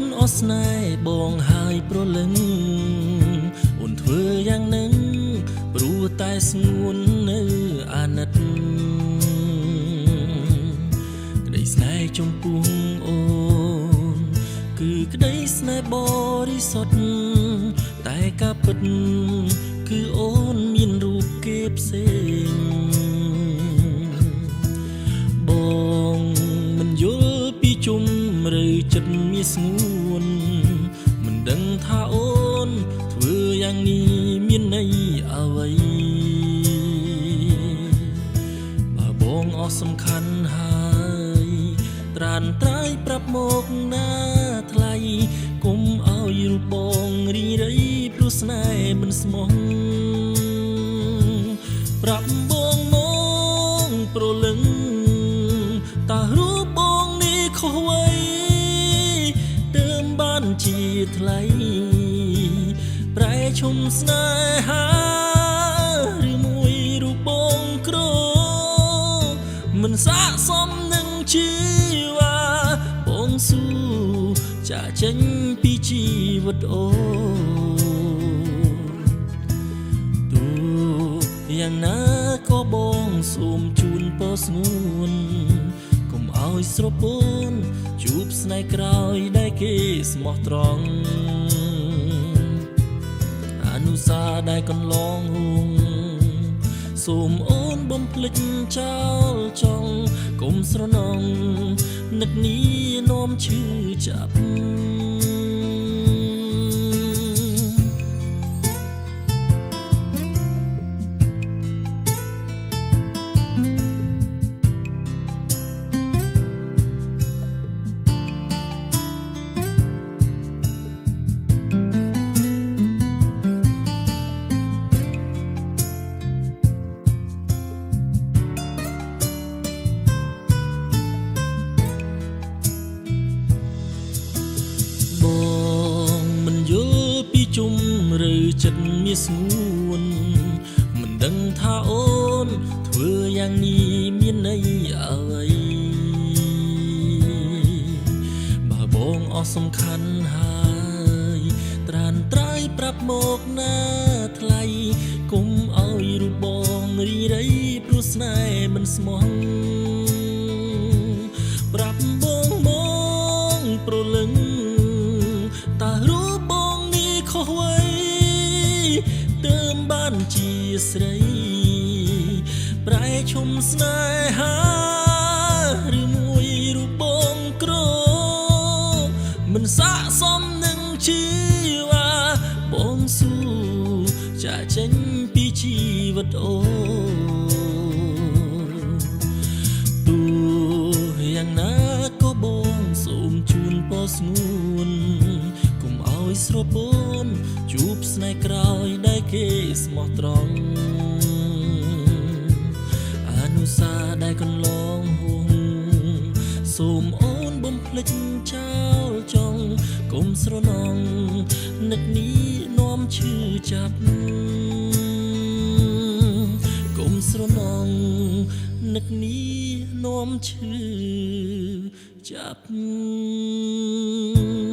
នអស់ស្នេហ៍បងហើយប្រលឹងអូនធ្វើយ៉ាងនឹងព្រោះតែស្ងួននៅអាណិតក្តីស្នេហ៍ចំពោះអូនគឺក្តីស្នេហ៍បរិសុទ្ធតែការពិតគឺអូនមានរូបគេផ្សេងបងមិនយល់ពីជុំឬចិត្តមានស្ងួនមិនដឹងថាអូនធ្វើយ៉ាងនេះមានន័យអ្វីបើបងអស់សំខាន់ហើយត្រានត្រើយប្រាប់មកណាថ្លៃគុំឲ្យរូបបងរីរៃព្រោះស្នេហ៍មិនស្មោះប្រាប់បងមកប្រលឹងតើរូបបងនេះខុសអ្វីទើបបានជាថ្លៃប្រែឈុំស្នេហាឬមួយរូបបងក្រមិនស័កសមនឹងជីវ៉ាបងស៊ូចាកចេញពីជីវិតអូនទោះយ៉ាងណាក៏បងសូមជូនពរស្ងួនកុំឲ្យស្រពោនជួបស្នេហ៍ក្រោយដែលគេស្មោះត្រង់អនុសាដែលកន្លងហួងសូមអូនបំភ្លេចចោលចង់កុំស្រណងនឹកនេះនាំឈឺចាប់បងមិនយល់ពីជុំឬចិត្តមានស្ងួនមិនដឹងថាអូនធ្វើយ៉ាងនេះមានន័យអ្វីបើបងអស់សំខាន់ហើយត្រានត្រើយប្រាប់មកណាថ្លៃគុំឲ្យរូបបងរីរៃព្រោះស្នេហ៍មិនស្មោះប្រាប់បងមកប្រលឹងតើរូបបងនេះខុសអ្វីទើបបានជាស្រីប្រែឈុំស្នេហាឬមួយរូបបងក្រមិនស័កសមនឹងជីវ៉ាបងស៊ូចាកចេញពីជីវិតអូនទោះយ៉ាងណាក៏បងសូមជូនពរស្ងួនកុំឲ្យស្រពោនជួបស្នេហ៍ក្រោយដែលគេស្មោះត្រង់អនុសាដែលកន្លងហួងសូមអូនបំភ្លេចចោលចង់កុំស្រណងនឹកនេះនាំឈឺចាប់កុំស្រណងនឹកនេះនាំឈឺចាប់។